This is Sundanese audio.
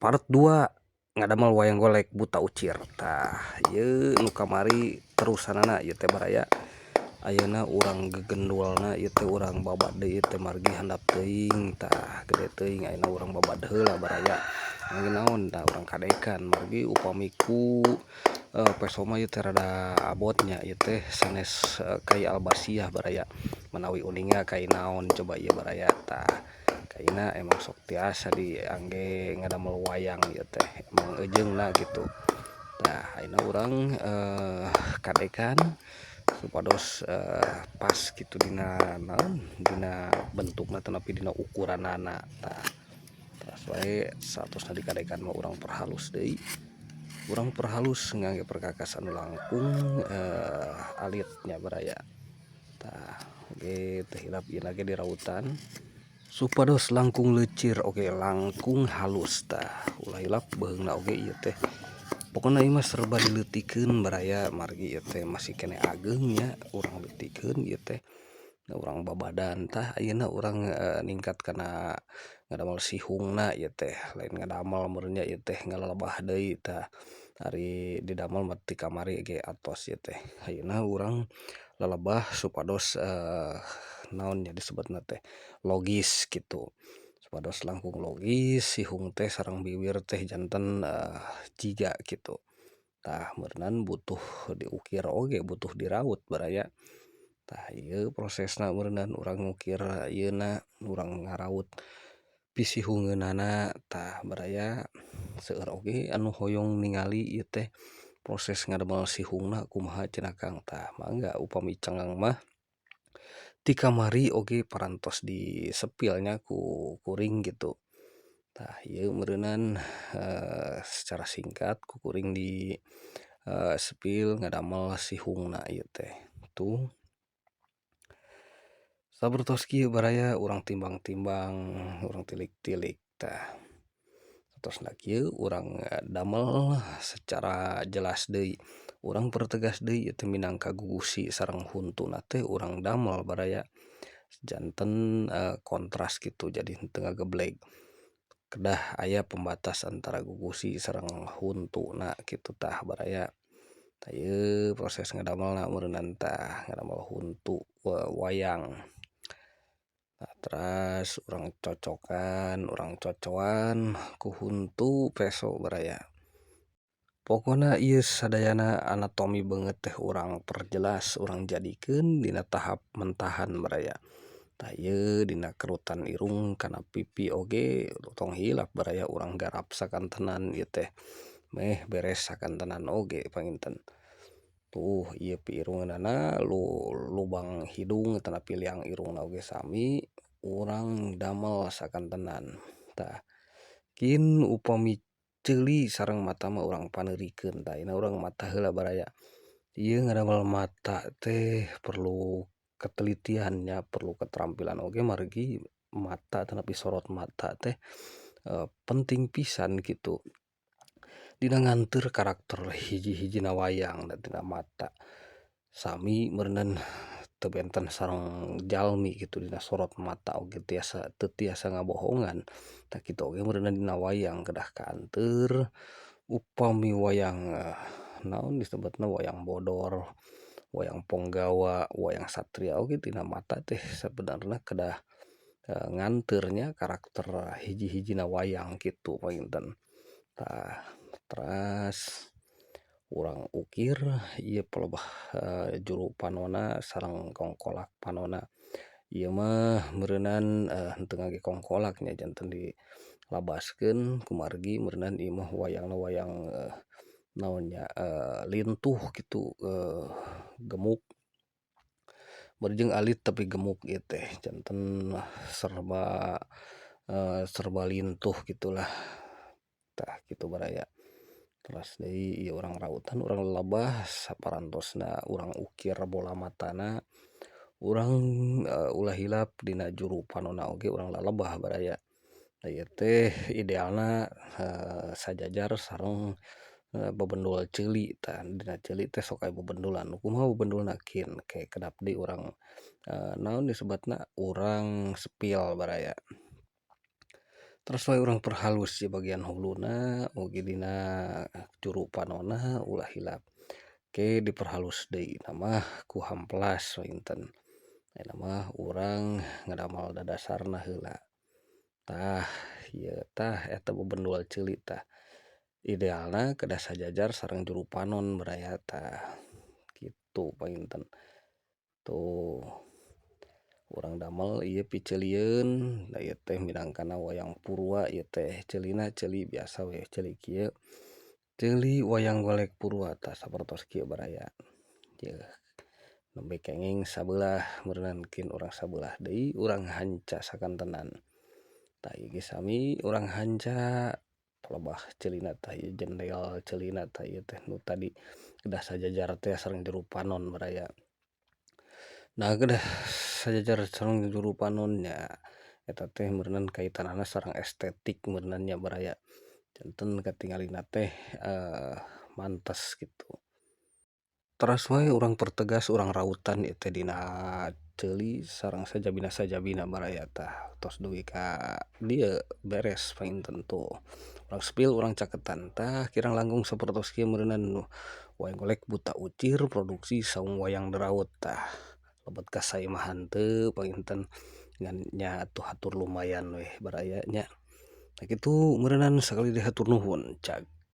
Part 2 ngadamel wayang golek buta ucir. Tah, ieu nu kamari terusanana ieu teh, baraya. Ayeuna urang gegendulna ieu teh, urang babad deui ieu teh, margi handap teuing. Tah, gede teuing, ayeuna urang babad heula, baraya. Margi naon? Tah, urang kadekan margi upami ku peso mah ieu teh rada abot nya. Ieu teh sanes kai albasiah, baraya. Manawi uninga kai naon coba ieu, baraya? Tah, kaina emang sok tiasa diangge ngadamel wayang ieu teh, emang eujeungna kitu. Tah, ayeuna urang kadekan supados pas kitu dina naon, dina bentukna atanapi dina ukuranana. Tah, teras wae satosna dikadekan mah urang perhalus deui, urang perhalus ngangge perkakas anu langkung alit nya, baraya. Tah, oge teu hilap ieu ge dirautan supados langkung leucir oge langkung halus. Tah, ulah hilap beuheungna oge ieu teh. Pokona ieu mah serba dileutikeun, baraya, margi ieu teh masih keneh ageung nya. Urang leutikeun ieu teh, urang babadan. Tah, ayeuna urang ningkat kana ngadamel sihungna. Ieu teh lain ngadamel meureun nya, ieu teh ngalalebah deui. Tah, ari didamel mah ti kamari ge atos ieu teh. Ayeuna urang lalebah supados naon nya disebutna teh, logis kitu, supados langkung logis sihung teh sareng biwir teh janten jiga kitu. Tah, meureunan butuh diukir oge butuh diraut, baraya. Tah, ieu prosesna meureunan urang ngukir ieuna, urang ngaraut pisihungeunana. Tah, baraya, seueur oge anu hoyong ningali ieu teh proses ngadamel sihungna kumaha cenah, Kang. Tah, mangga upami cengang mah ti kamari oge parantos disepil nya ku kuring gitu. Tah, ieu meureunan secara singkat ku kuring di sepil ngadamel sihungna ieu teh tuh. Sapertos kieu, baraya, urang timbang-timbang, urang tilik-tilik. Tah, satosna kieu urang damel secara jelas deui, urang pertegas deui ieu teh minangka gugusi sareng huntuna teh urang damel, baraya, janten kontras kitu, jadi henteu ngagebleg. Kedah aya pembatas antara gugusi sareng huntuna kitu. Tah, baraya, tah, ieu proses ngadamelna meureunan. Tah, ngadamel huntu wayang. Tah, teras urang cocokan, urang cocoan ku huntu peso, baraya. Pokona ieu sadayana anatomi beungeut teh urang perjelas, urang jadikeun dina tahap mentahan, baraya. Tah, ieu dina kerutan irung kana pipi oge tong hilap, baraya, urang garap sakantenan ieu teh meh beres sakantenan oge panginten. Tuh, ieu piirungeunana, lubang hidung atanapi liang irungna oge sami urang damel sakantenan. Tah, kin upami ceuli sareng mata mah urang paneurikeun. Tah, ayeuna urang mata heula, baraya. Ieu ngadamel mata teh perlu ketelitian nya, perlu keterampilan oge, margi mata atanapi sorot mata teh penting pisan kitu dina nganteur karakter hiji-hijina wayang. Da tina mata sami meureunan teu benten sareng jalmi kitu, dina sorot mata oge tiasa teu tiasa ngabohongan. Tah, kitu oge meureunan dina wayang kedah kaanteur. Upami wayang naon disebutna, wayang bodor, wayang ponggawa, wayang satria oge tina mata teh sabenarna kedah nganteur nya karakter hiji-hijina wayang kitu panginten. Tah, teras urang ukir ieu pelebah juru panona sareng kongkolak panona. Ieu mah meureunan henteu ngangge kongkolak nya, janten dilabaskeun kumargi meureunan ieu mah wayangna wayang naon nya, lintuh kitu, gemuk. Bari jeung alit tapi gemuk ieu teh, janten serba serba lintuh gitulah. Tah, kitu, baraya. Teras deui ieu urang rautan, urang lalebah saparantosna urang ukir bola matana. Urang ulah hilap dina juru panona oge urang lalebah, baraya. Da ieu teh idealna sajajar sareng bebendul ceuli. Tah, dina ceuli teh sok aya bebendulan. Kumaha bebendulna? Kin ke kedap deui urang naon disebutna, urang sepil, baraya. Terus we urang perhalus di bagian huluna oge dina juru panonna ulah hilap. Ke diperhalus deui mah ku hamplas panginten. Ayeuna mah urang ngadamel dadasarna heula. Tah ieu tah eta bebendul ceuli tah. Idealna kedah sajajar sareng juru panon baraya tah kitu panginten. Tuh urang damel ieu piceulieun da ieu teh minangkana wayang purwa ieu teh ceulina ceuli biasa we ceuli kieu. Ceuli wayang golek purwa tah sapertos kieu baraya. Yeuh nembe kenging sabelah meureunan kin urang sabelah deui urang hanca sakantenan. Tah ieu ge sami urang hanca palebah ceulina tah ieu jendel ceulina tah ieu teh nu tadi kedah sajajar teh sareng juru panon baraya. Nah kedah sajajar sareng juru panon nya eta teh meureunan kaitanana sareng estetik meureunan nya baraya. Janten katingalina teh mantes kitu. Teras wae urang pertegas urang rautan ieu teh dina ceuli sareng sajabina-sajabina baraya tah tos dugi ka dieu beres panginten tuh. Urang spill urang caketan tah kirang langkung sapertos kieu meureunan wayang golek buta ucir produksi saung wayang deraut tah. Lebet ka saimah henteu panginten ngan nya atuh hatur lumayan weh baraya nya. Nah kitu meureunan sakali deui hatur nuhun cag.